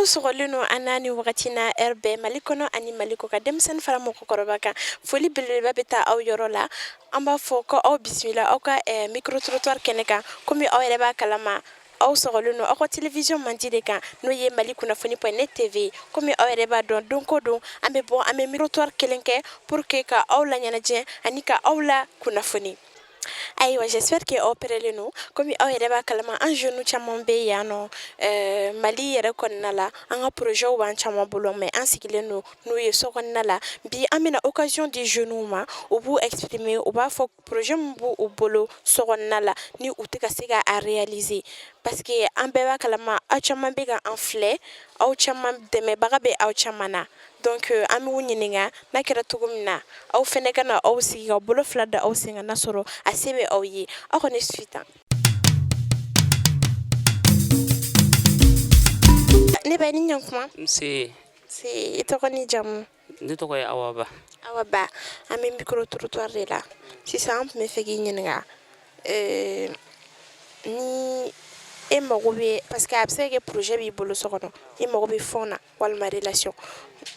Sɔgɔlen don an na ni wagati na heure bɛɛ, Mali kɔnɔ ani Mali kɔkan, denmisɛnnin fara mɔgɔkɔrɔba kan, foli belebeleba bɛ taa aw yɔrɔ la. An b'a fɔ ko aw bisimila aw ka micro trottoir kɛnɛ kan. Komi aw yɛrɛ b'a kalama, aw sɔgɔlen don aw ka télévision mandi de kan, n'o ye Mali kunnafoni.net TV. Komi aw yɛrɛ b'a dɔn, don ko don an bɛ bɔ, an bɛ micro trottoir kelen kɛ pour que ka aw laɲɛnajɛ ani ka aw la kunnafoni. Ayiwa, j'espère que aw pɛrɛlen don. Komi aw yɛrɛ b'a kalama, an jeunes caman bɛ yan nɔ, Mali yɛrɛ kɔnɔna la, an ka projets b'an caman bolo, mais an sigilen don n'u ye so kɔnɔna la. Bi an bɛna occasion di jeunes ma, u b'u exprimer, u b'a fɔ projet min b'u bolo so kɔnɔna la ni u tɛ ka se ka a réaliser, parce que an bɛɛ b'a kalama, aw caman bɛ ka an filɛ, aw caman dɛmɛbaga bɛ aw caman na. Donc an b'u ɲininka n'a kɛra cogo min na, aw fana ka na aw sigi ka bolo fila da aw sen kan, n'a sɔrɔ a se bɛ aw ye. Aw kɔni suit tan. Ne ba, ni ɲankuma. Nse. Se, i tɔgɔ ni jamu? Ne tɔgɔ ye Awa Ba. Awa Ba, an bɛ micro trottoir de la sisan. An tun bɛ fɛ k'i ɲininka ni e mago bɛ, parce que a bɛ se ka kɛ projet b'i bolo so kɔnɔ, i mago bɛ fond na walima relation,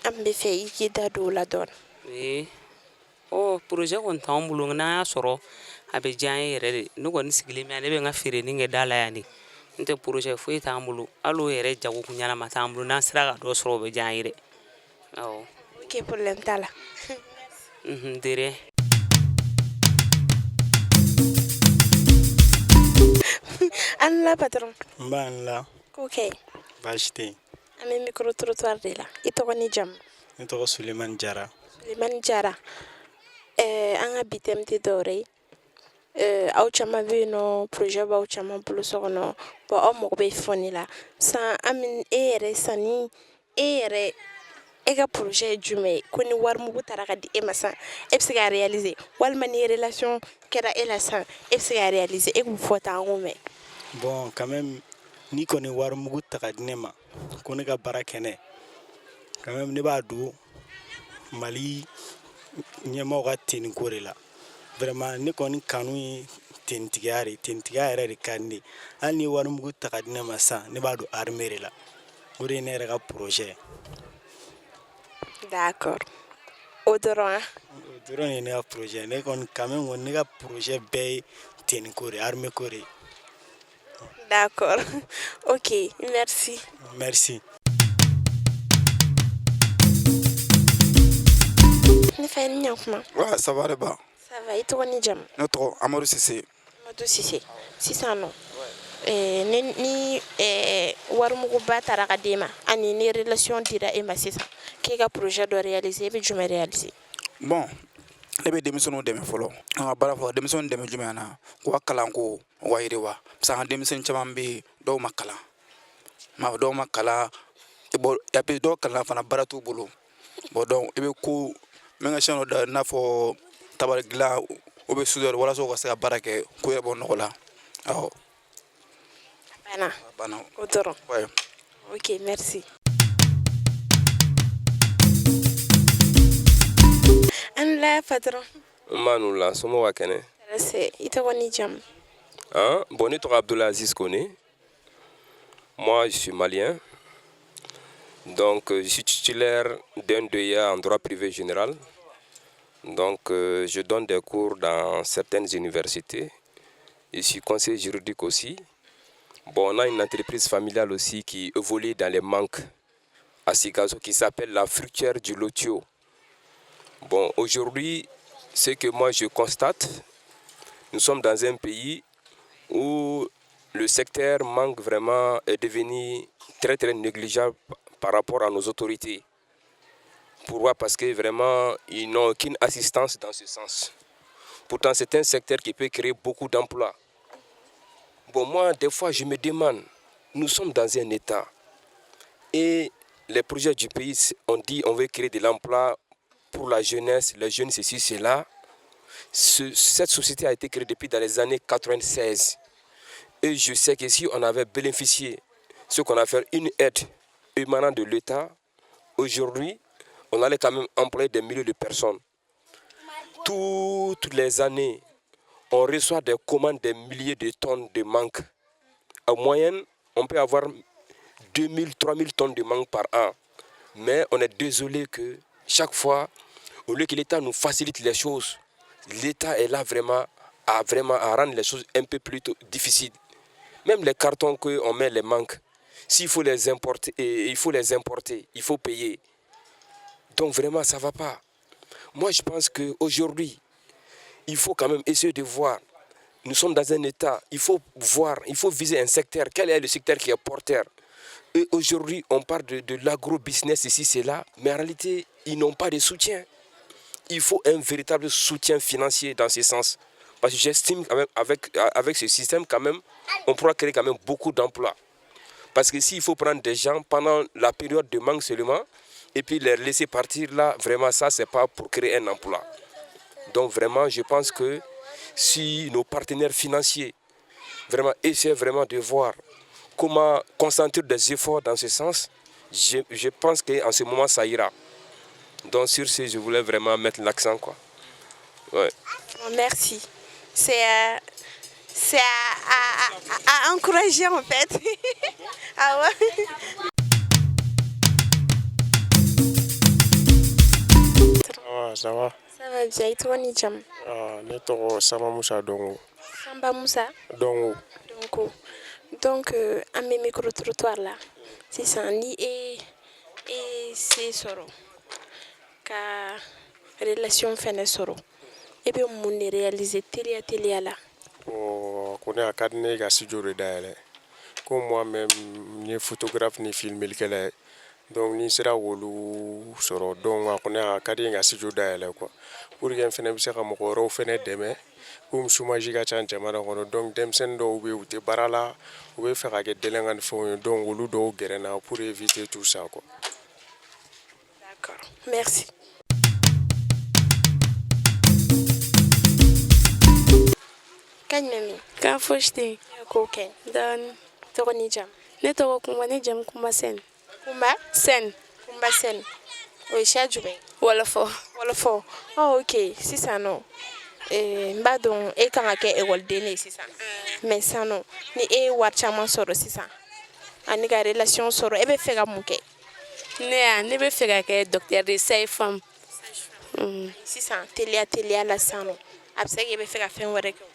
an tun bɛ fɛ i k'i da don o la dɔɔnin. Ee, ɔ projet kɔni t'anw bolo, nka n'an y'a sɔrɔ, a bɛ diya an ye yɛrɛ de. Ne kɔni sigilen bɛ yan, ne bɛ n ka feereni kɛ da la yan de. N tɛ projet foyi t'an bolo, hali o yɛrɛ jagokun ɲɛnama t'an bolo. N'an sera ka dɔ sɔrɔ, o bɛ diya an ye dɛ, awɔ. Ok, problème t'a la. De rien. An la, patron. N b'a n la. Ko kɛ. Baasi tɛ yen. An bɛ micro trottoir de la. I tɔgɔ ni jamu? Ne tɔgɔ Sulemani Jara. Sulemani Jara, an ka bi thème tɛ dɔwɛrɛ ye, aw caman bɛ yen nɔ, projet b'aw caman bolo so kɔnɔ. Bon, aw mago bɛ fond la san. An bɛ e yɛrɛ san, ni e yɛrɛ, e ka projet ye jumɛn ye, ko ni warimugu taara ka di e ma san, e bɛ se k'a réaliser, walima ni relation kɛra e la san, e bɛ se k'a réaliser? E k'u fɔ tan, an k'o mɛn. Bon, quand même, ni kɔni warimugu ta ka di ne ma ko ne ka baara kɛ n'a ye, quand même ne b'a don Mali ɲɛmaaw ka tenue ko de la. Vraiment, ne kɔni kanu ye tenitigiya de ye, tenitigiya yɛrɛ de ka di ne ye. Hali ni warimugu ta ka di ne ma sisan, ne b'a don armée de la. O de ye ne yɛrɛ ka projet ye. D'accord, o dɔrɔn? O dɔrɔn de ye ne ka projet ye. Ne kɔni, quand même kɔni, ne ka projet bɛɛ ye tenue ko de ye, armée ko de ye. D'accord, ok, merci. Merci. Ne fa, ni ɲankuma. Ouais, ça va de ba. Ça va. I tɔgɔ ni jamu? Ne tɔgɔ Amadu Sise. Amadu Sise, sisan nɔ, ni warimuguba taara ka d'e ma ani ni relation dira e ma sisan k'e ka projet dɔ réaliser, e bɛ jumɛn réaliser? Bon, ne bɛ denmisɛnninw dɛmɛ fɔlɔ. An ka baara fɔlɔ, denmisɛnninw dɛmɛ jumɛn na? K'u ka kalanko o ka yiriwa, parce que an ka denmisɛnnin caman bɛ yen, dɔw ma kalan, ma dɔw ma kalan. Bon, et puis dɔw kalan fana, baara t'u bolo. Bon, donc i bɛ ko n bɛ n ka chaîne dɔ da, i n'a fɔ tabali dilan ou bien soudeur, walasa u ka se ka baara kɛ k'u yɛrɛ bɔ nɔgɔ la, awɔ. A banna? A banna. O dɔrɔn? Ouais. Ok, merci. An la, patron. N b'a n'u la, somɔgɔw ka kɛnɛ? Tɔɔrɔ tɛ. I tɔgɔ ni jamu? Hein? Bon, ne tɔgɔ Abdulaziz Kone. Moi, je suis malien. Donc, je suis titulaire d'un DEA en droit privé général. Donc, je donne des cours dans certaines universités. Je suis conseiller juridique aussi. Bon, on a une entreprise familiale aussi qui évolue dans les mangues à Sikasso, qui s'appelle la fruitière du Lotio. Bon, aujourd'hui, ce que moi je constate, nous sommes dans un pays où le secteur mangue vraiment est devenu très très négligeable par rapport à nos autorités. Pourquoi? Parce que vraiment, ils n'ont aucune assistance dans ce sens. Pourtant, c'est un secteur qui peut créer beaucoup d'emplois. Bon, moi, des fois, je me demande, nous sommes dans un État et les projets du pays, on dit on veut créer de l'emploi pour la jeunesse, les jeunes, ceci, cela. Cette société a été créée depuis dans les années 96. Et je sais que si on avait bénéficié, ce qu'on a fait, une aide émanant de l'État, aujourd'hui, on allait quand même employer des milliers de personnes. Toutes les années, on reçoit des commandes des milliers de tonnes de mangue. En moyenne, on peut avoir 2000, 3000 tonnes de mangue par an. Mais on est désolé que chaque fois, au lieu que l'État nous facilite les choses, l'État est là vraiment à rendre les choses un peu plus difficiles. Même les cartons qu'on met les mangues, s'il faut les importer, il faut les importer, il faut payer. Donc vraiment, ça ne va pas. Moi, je pense qu'aujourd'hui, il faut quand même essayer de voir. Nous sommes dans un état, il faut voir, il faut viser un secteur. Quel est le secteur qui est porteur? Et aujourd'hui, on parle de l'agro-business ici, c'est là, mais en réalité, ils n'ont pas de soutien. Il faut un véritable soutien financier dans ce sens. Parce que j'estime avec ce système, quand même, on pourra créer quand même beaucoup d'emplois. Parce que s'il faut prendre des gens pendant la période de mangue seulement, et puis les laisser partir là, vraiment ça, ce n'est pas pour créer un emploi. Donc vraiment, je pense que si nos partenaires financiers vraiment essaient vraiment de voir comment concentrer des efforts dans ce sens, je pense qu'en ce moment, ça ira. Donc sur ce, je voulais vraiment mettre l'accent, quoi. Ouais. Merci. C'est à encourager en fait. Ah ouais. Ah, ça va? Ça va bien. Et toi, ni jamu? Ah, ne tɔgɔ Samba Musa Dongo. Samba Musa? Dongo. Dongo. Donc, an bɛ micro trottoir la. Sisan ni e e se sɔrɔ ka relation fɛnɛ sɔrɔ, e bɛ mun de réaliser teliya teliya la? Bon, ko ne a ka di ne ye ka studio de dayɛlɛ. Ko moi même n ye photographe ni filmelikɛla ye. Donc ni n sera k'olu sɔrɔ, donc a ko ne a ka di n ye ka studio dayɛlɛ quoi. Pour que n fɛnɛ bɛ se ka mɔgɔ wɛrɛw fɛnɛ dɛmɛ. Komi chômage ka ca jamana kɔnɔ, donc denmisɛnnin dɔw bɛ yen, u tɛ baara la, u bɛ fɛ ka kɛ délinquant ni fɛnw ye, donc olu dɔw gɛrɛ n na pour éviter tout ça quoi. D'accord. Merci. Kan jumɛn bɛ yen? Kan fosi tɛ yen. K'o kɛ. Dɔɔni. Tɔgɔ ni jamu? Ne tɔgɔ Kunba, ne jamu Kunba Sɛni. Kunba? Sɛni. Kunba Sɛni. O ye siya jumɛn ye? Wɔlɔfɔ. Wɔlɔfɔ. Oh, ok. Sisan nɔ, n b'a dɔn e kan ka kɛ ekɔliden de ye sisan. Mais sisan nɔ, ni e ye wari caman sɔrɔ sisan, ani ka relation sɔrɔ, e bɛ fɛ ka mun kɛ? Ne ya, ne bɛ fɛ ka kɛ docteur de, sage femme. Sisan teliya teliya la sisan nɔ, a bɛ se k'e bɛ fɛ ka fɛn wɛrɛ kɛ o?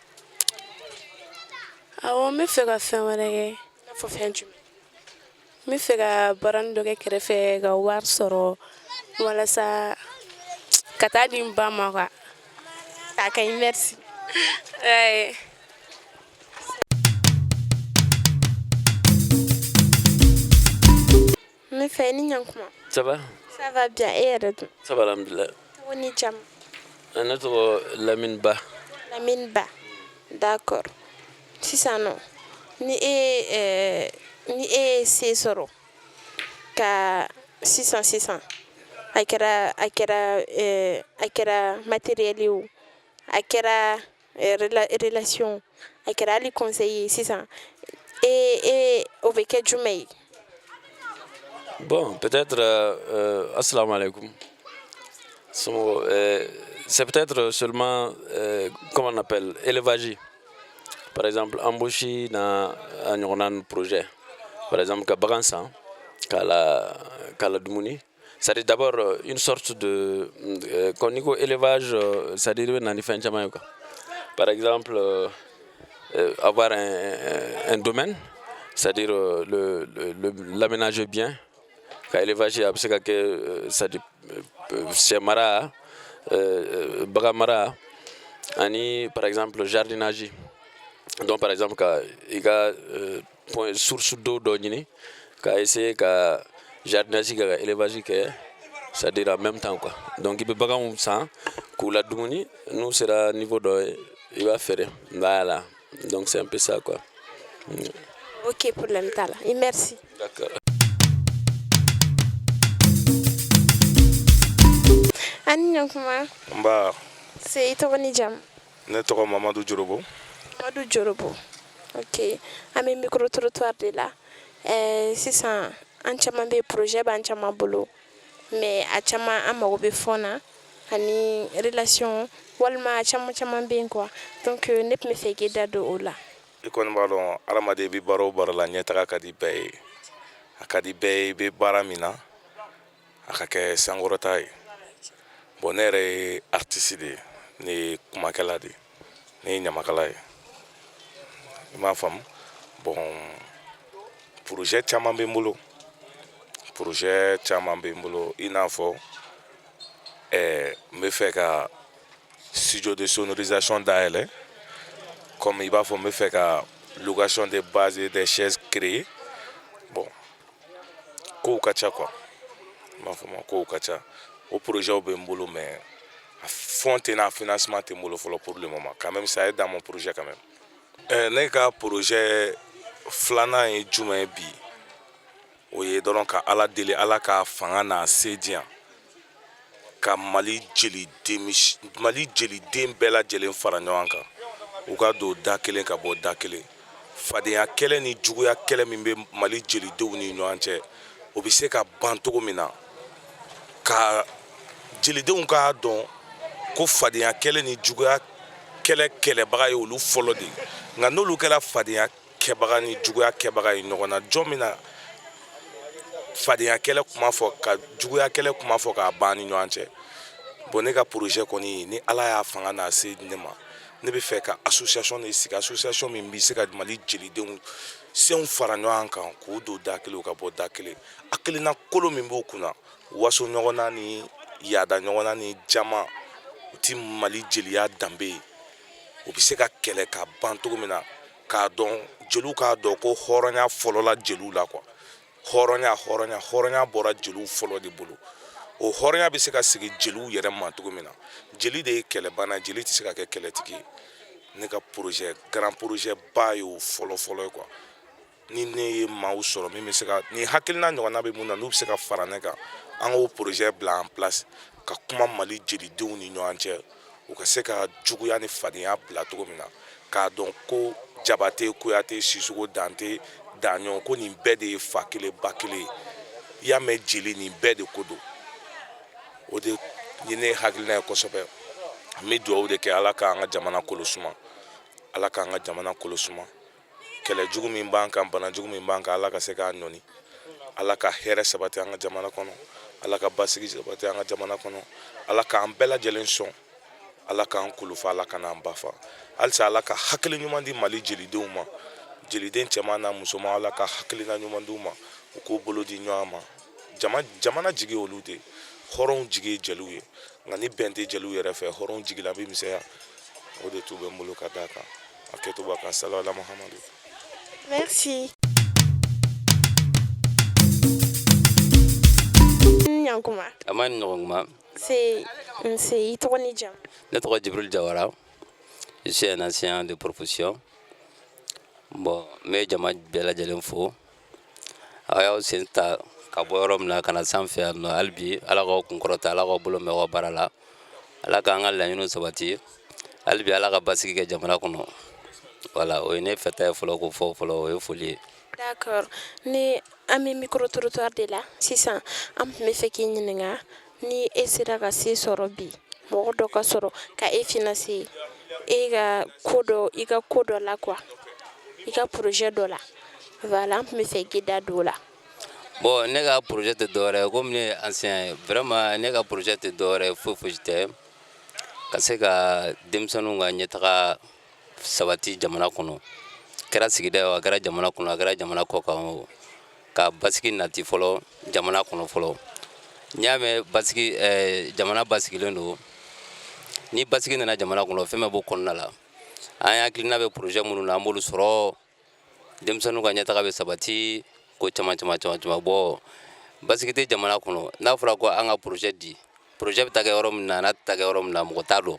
Awɔ, n bɛ fɛ ka fɛn wɛrɛ kɛ. I n'a fɔ fɛn jumɛn? N bɛ fɛ ka baaranin dɔ kɛ kɛrɛfɛ ka wari sɔrɔ walasa ka taa di n ba ma quoi. A ka ɲi, merci. Ouais. N bɛ fɛ i ni ɲankuma. Ça va? Ça va bien, e yɛrɛ dun? Ça va, alhamdulillah. Tɔgɔ ni jamu? Ne tɔgɔ Lamine Ba. Lamine Ba. D'accord. Sisan nɔ, ni e ye se sɔrɔ ka sisan sisan, a kɛra matériel ye o, a kɛra relation, a kɛra hali conseil ye sisan, e o bɛ kɛ jumɛn ye? Bon, peut-être, assalamu alaikum. So, c'est peut-être seulement, comment on appelle, élevage. Par exemple, embaucher dans un projet. Par exemple, ka bagan san, k'a la dumuni. C'est-à-dire d'abord une sorte de, quand on élevage, c'est-à-dire na ni fɛn caman ye quoi. Par exemple, avoir un domaine, c'est-à-dire l'aménager bien, ka élevage a bɛ se ka kɛ c'est-à-dire sɛ mara, bagan mara ani par exemple jardinage. Donc par exemple ka i ka point source d'eau dɔ ɲini ka essayer ka jardinage kɛ, ka élevage kɛ, c'est-à-dire en même temps quoi. Donc i bɛ baganw san k'u la dumuni, n'u sera niveau dɔ ye, i b'a feere. Voilà, donc c'est un peu ça quoi. Ok, problème t'a la. Et merci. D'accord. Ani ɲankuma. Nba. Se, i tɔgɔ ni jamu? Ne tɔgɔ Mamadu Jorobo. Mamadu Jorobo. Ok, an bɛ micro trottoir de la. Sisan an caman bɛ projet b'an caman bolo, mais a caman an mago bɛ fond na ani relation walima a caman caman bɛ yen quoi. Donc ne tun bɛ fɛ k'i da don o la. I kɔni b'a dɔn, hadamaden bɛ baara o baara la, ɲɛtaga ka di bɛɛ ye. A ka di bɛɛ ye, i bɛ baara min na, a ka kɛ sankɔrɔta ye. Bon, ne yɛrɛ ye artiste de ye, ne ye kumakɛla de ye, ne ye ɲamakala ye, i m'a faamu. Bon, projet caman bɛ n bolo, projet caman bɛ n bolo, i n'a fɔ n bɛ fɛ ka studio de sonorisation dayɛlɛ, comme i b'a fɔ n bɛ fɛ ka location de base et des chaises créer. Bon, kow ka ca quoi, i m'a faamu, kow ka ca. O projet bɛ n bolo, mais a fond tɛ n'a financement tɛ n bolo fɔlɔ pour le moment. Quand même, ça est dans mon projet quand même. Ne ka projet filanan ye jumɛn ye bi? O ye dɔrɔn ka Ala deli, Ala ka fanga n'a se di yan ka Mali jeliden, Mali jeliden bɛɛ lajɛlen fara ɲɔgɔn kan, u ka don da kelen ka bɔ da kelen. Fadenya kɛlɛ ni juguya kɛlɛ min bɛ Mali jelidenw ni ɲɔgɔn cɛ, o bɛ se ka ban cogo min na, ka jelidenw k'a dɔn ko fadenya kɛlɛ ni juguya kɛlɛ kɛlɛbaga ye olu fɔlɔ de ye. Nka n'olu kɛra fadenya kɛbaga ni juguya kɛbaga ye ɲɔgɔn na, jɔn bɛna fadenya kɛlɛ kuma fɔ ka juguya kɛlɛ kuma fɔ k'a ban ni ɲɔgɔn cɛ? Bon, ne ka projet kɔni, ni Ala y'a fanga n'a se di ne ma, ne bɛ fɛ ka association de sigi, association min bɛ se ka Mali jelidenw senw fara ɲɔgɔn kan, k'u don da kelen, u ka bɔ da kelen. Hakilina kolo min b'u kunna, waso ɲɔgɔn na ni yaada ɲɔgɔn na ni jama, u ti Mali jeliya danbe ye, u bɛ se ka kɛlɛ ka ban cogo min na, k'a dɔn jeliw k'a dɔn ko hɔrɔnya fɔlɔla jeliw la quoi. Hɔrɔnya, hɔrɔnya, hɔrɔnya bɔra jeliw fɔlɔ de bolo. O hɔrɔnya bɛ se ka sigi jeliw yɛrɛ ma cogo min na. Jeli de ye kɛlɛbana, jeli tɛ se ka kɛ kɛlɛtigi ye. Ne ka projet, grand projet ba ye o fɔlɔ fɔlɔ ye quoi. Ni ne ye maaw sɔrɔ min bɛ se ka ni hakilina ɲɔgɔnna bɛ mun na, n'u bɛ se ka fara ne kan, an k'o projet bila en place, ka kuma Mali jelidenw ni ɲɔgɔn cɛ, u ka se ka juguya ni fadenya bila cogo min na, k'a dɔn ko Jabate, Kuyate, Sisoko, Dante, Daɲɔn, ko nin bɛɛ de ye fa kelen ba kelen ye. I y'a mɛn jeli, nin bɛɛ de ko don. O de ye ne hakilina ye kosɛbɛ. N bɛ dugawu de kɛ, Ala k'an ka jamana kolo suma, Ala k'an ka jamana kolo suma. Kɛlɛ jugu min b'an kan, bana jugu min b'an kan, Ala ka se k'a ɲɔni. Ala ka hɛrɛ sabati an ka jamana kɔnɔ, Ala ka basigi sabati an ka jamana kɔnɔ, Ala k'an bɛɛ lajɛlen sɔn, Ala k'an kulufa, Ala ka n'an bafa. Halisa Ala ka hakili ɲuman di Mali jelidenw ma, jeliden cɛman n'a musoman, Ala ka hakilina ɲuman d'u ma, u k'u bolo di ɲɔgɔn ma. Jamana jigi olu de, hɔrɔnw jigi ye jeliw ye. Nka ni bɛn tɛ jeliw yɛrɛ fɛ, hɔrɔnw jigila bɛ misɛnya. O de tun bɛ n bolo ka d'a kan. A kɛto b'a kan, salala Muhamadu. Merci. Ɲankuma. A ma ni ɲɔgɔn kuma. Se nse, i tɔgɔ ni jamu? Ne tɔgɔ Jibril Jawara. Je suis un enseignant de profession. Bon, n bɛ jama bɛɛ lajɛlen fo. Aw y'aw sen ta ka bɔ yɔrɔ min na ka na sanfɛ yan nɔ, hali bi Ala k'aw kunkɔrɔta, Ala k'aw bolo mɛn aw ka baara la, Ala k'an ka laɲiniw sabati, hali bi Ala ka basigi kɛ jamana kɔnɔ. Voilà, o ye ne fɛta ye fɔlɔ k'o fɔ fɔlɔ, o ye foli ye. D'accord. Ni an bɛ micro trottoir de la sisan, an tun bɛ fɛ k'i ɲininka, ni e sera ka se sɔrɔ bi, mɔgɔ dɔ ka sɔrɔ ka e financer e ka ko dɔ, i ka ko dɔ la quoi, i ka projet dɔ la, voilà, an tun bɛ fɛ k'i da don o la. Bon, ne ka projet tɛ dɔwɛrɛ ye, komi ne ye enseignant ye, vraiment ne ka projet tɛ dɔwɛrɛ ye, foyi fosi tɛ, ka se ka denmisɛnninw ka ɲɛtaga sabati jamana kɔnɔ. Kɛra sigida ye o, a kɛra jamana kɔnɔ, a kɛra jamana kɔ kan o, ka basigi nati fɔlɔ jamana kɔnɔ fɔlɔ. N'i y'a mɛn basigi, jamana basigilen don, ni basigi nana jamana kɔnɔ, fɛn bɛɛ b'o kɔnɔna la. An hakilina bɛ projet minnu na, an b'olu sɔrɔ, denmisɛnninw ka ɲɛtaga bɛ sabati, ko caman caman caman caman. Bɔ basigi tɛ jamana kɔnɔ, n'a fɔra ko an ka projet di, projet bɛ taa kɛ yɔrɔ min na, n'a tɛ taa kɛ yɔrɔ min na, mɔgɔ t'a dɔn.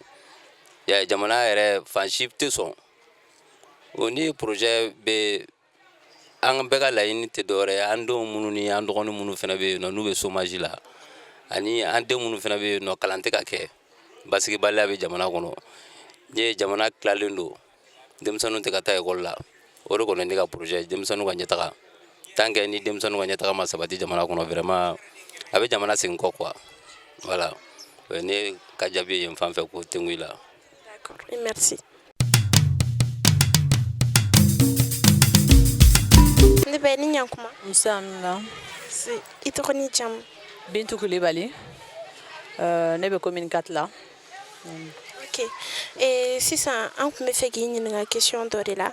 Ya jamana yɛrɛ fan si tɛ sɔn o ni projet bɛ. An bɛɛ ka laɲini tɛ dɔwɛrɛ ye, an denw minnu ni an dɔgɔnin minnu fana bɛ yen nɔ, n'u bɛ chômage la, ani an den minnu fana bɛ yen nɔ, kalan tɛ ka kɛ, basigibaliya bɛ jamana kɔnɔ, ni ye jamana tilalen don, denmisɛnninw tɛ ka taa ekɔli la. O de kɔni ne ka projet, denmisɛnninw ka ɲɛtaga. Tant que ni denmisɛnninw ka ɲɛtaga ma sabati jamana kɔnɔ, vraiment a bɛ jamana segin kɔ quoi. Voilà, o ye ne ka jaabi ye yen fan fɛ ko tengu i la. D'accord, merci. Ne Ne bɛ ni ɲankuma. Nse a ni wula. I tɔgɔ ni jamu? Bintu Kulibali. Ne bɛ commune 4 la. Ok, sisan an tun bɛ fɛ k'i ɲininka question dɔ de la.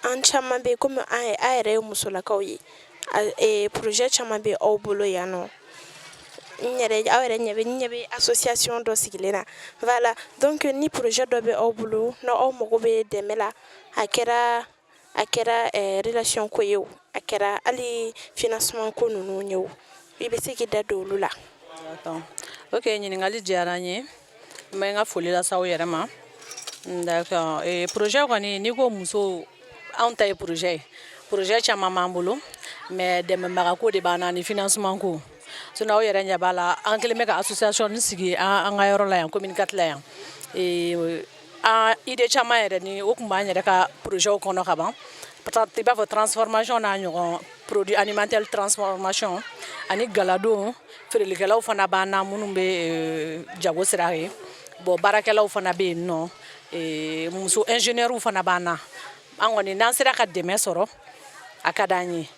An caman bɛ komi an yɛrɛ ye musolakaw ye, projet caman bɛ aw bolo yan nɔ. N yɛrɛ, aw yɛrɛ ɲɛ bɛ, n ɲɛ bɛ association dɔ sigilen na. Voilà, donc ni projet dɔ bɛ aw bolo, n'aw mago bɛ dɛmɛ la, a kɛra relation ko ye o, a kɛra hali financement ko ninnu ye o, i bɛ se k'i da don olu la. D'accord. Ok, ɲininkali diyara n ye. N bɛ n ka foli lase aw yɛrɛ ma. D'accord. Projet kɔni, n'i ko muso, anw ta ye projet ye. Projet caman b'an bolo, mais dɛmɛbaga ko de b'an na ni financement ko. Sinon aw yɛrɛ ɲɛ b'a la, an kɛlen bɛ ka association sigi an ka yɔrɔ la yan, commune 4 la yan. An idée caman yɛrɛ ni o tun b'an yɛrɛ ka projet kɔnɔ ka ban. I b'a fɔ transformation n'a ɲɔgɔn, produit alimentaire transformation ani galadon feerelikɛlaw fana b'an na, minnu bɛ jago sira ye. Bon, baarakɛlaw fana bɛ yen nɔ, muso ingénieur fana b'an na. An kɔni, n'an sera ka dɛmɛ sɔrɔ, a ka d'an ye.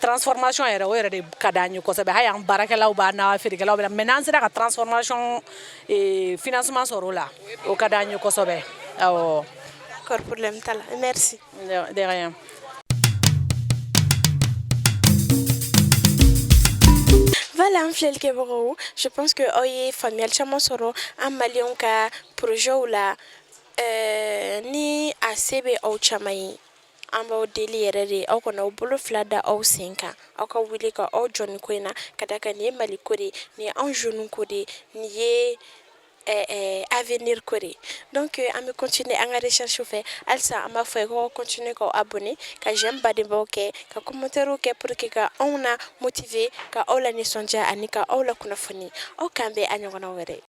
Transformation yɛrɛ, o yɛrɛ de ka d'an ye kosɛbɛ. Hali an baarakɛlaw b'an na, feerekɛlaw bɛ na, mais n'an sera ka transformation financement sɔrɔ o la, o ka d'an ye kosɛbɛ, awɔ. D'accord, problème t'a la, merci. De rien. Voilà, an filɛlikɛbagaw, je pense que aw ye faamuyali caman sɔrɔ an maliyɛnw ka projet la. Ni a se bɛ aw caman ye, an b'aw deli yɛrɛ de, aw kana aw bolo fila da aw sen kan, aw ka wuli ka aw jɔ nin ko in na, ka da kan nin ye Mali ko de ye, nin ye anw jeunes ko de ye, nin ye avenir ko de. Donc an bɛ continuer an ka recherche fɛ. Halisa an b'a fɔ ye ko continuer k'aw abonner, ka j'aime badenbaw kɛ, ka commentaire kɛ, pour que ka anw na motiver, ka aw la nisɔndiya ani ka aw la kunnafoni. Aw k'an bɛn a ɲɔgɔnna wɛrɛ.